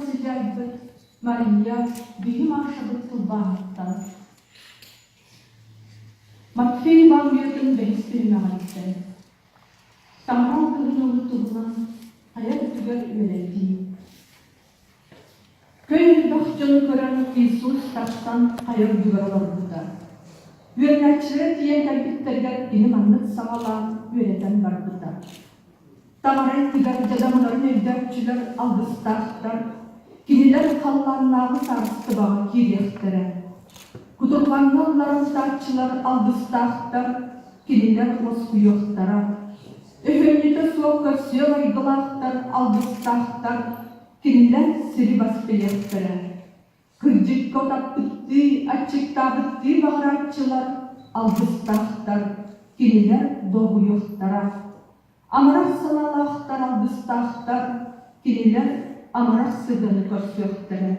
сыдьаайбыт Мария биһи Машабыт тылбааһыттан Матфей Евангелиетын бэһис түһүмэҕиттэн Таҥара алгыһын туһунан хайа өттүгэр үөрэтии Көй элбэх дьону көрөн Иисус тахсан хайа үрдүгэр олорбута. Үөрэнээччилэрэ тиийэн кэлбиттэригэр кини маннык саҕалаан үөрэтэн барбыта. Таҥара иннигэр дьадаҥыларын өйдөөччүлэр алгыстаахтар, кинилэр халлааннааҕы саарыстыбаҕа киириэхтэрэ. Кутурҕаҥҥа ылларан ытааччылар алгыстаахтар, кинилэр уоскуйуохтара. Өһүөнньүтэ суох көрсүө майгылаахтар алгыстаахтар, кинилэр сири бас билиэхтэрэ. Кырдьыкка утаппыттыы, аччыктаабыттыы баҕарааччылар алгыстаахтар, кинилэр долгуйуохтара. Амарах санаалаахтар алгыстаахтар, кинилэр амарах сыһыаны көрсүөхтэрэ.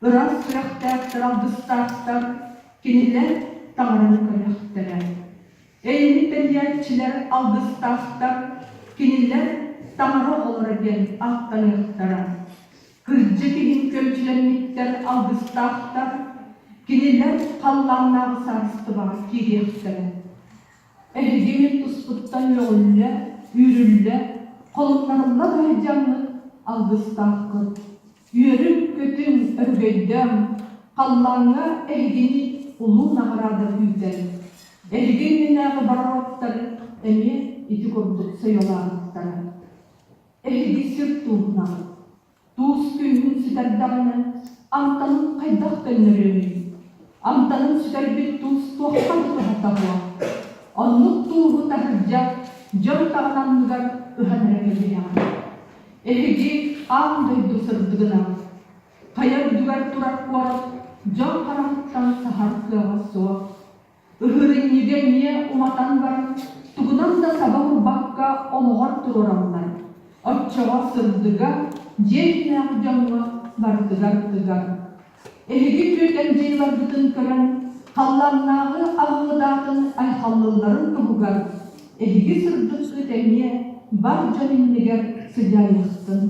Ыраас сүрэхтээхтэр алгыстаахтар, кинилэр Таҥараны көрүөхтэрэ. Эйэни тэрийээччилэр алгыстаахтар, кинилэр Таҥара оҕолоро диэн ааттаныахтара. Кырдьык иһин күөмчүлэммиттэр алгыстаахтар, кинилэр халлааннааҕы саарыстыбаҕа киириэхтэрэ. Эһиги мин туспуттан үөҕүллэ, үүрүллэ, холуннарылла да сылдьаммыт алгыстааххыт. Үөрүҥ-көтүҥ, өрөгөйдөөҥ, халлааҥҥа эһигини улуу наҕараада күүтэр. Эһиги иннинээҕи барароттары эмиэ ити курдук сойуолаабыттара. Эһиги сир тууһунаҕыт. Туус күүһүн сүтэрдэҕинэ, амтанын хайдах төннөрүөмүй? Амтанын сүтэрбит туус туохха да туһата суох. Оннук тууһу таһырдьа дьон таҕын анныгар ыһан эрэ кэбиһэҕин. Эһиги аан дойду сырдыгынан, хайа үрдүгэр турар куорат дьон хараҕыттан саһар кыаҕа суох. Ыһыырынньыга эмиэ уматан баран, тугунан да саба уурбакка олоҕор туруораллар. Оччоҕо сырдыга дьиэ иһинээҕи дьоҥҥо барытыгар ыгар. Эһиги түөтэн дьайыыларгытын көрөн, халлааннааҕы аҕыҥыдаатын айхаллылларын туһугар, эһиги сырдыккыт эмиэ бар дьон иннигэр сыдьаайыахтын.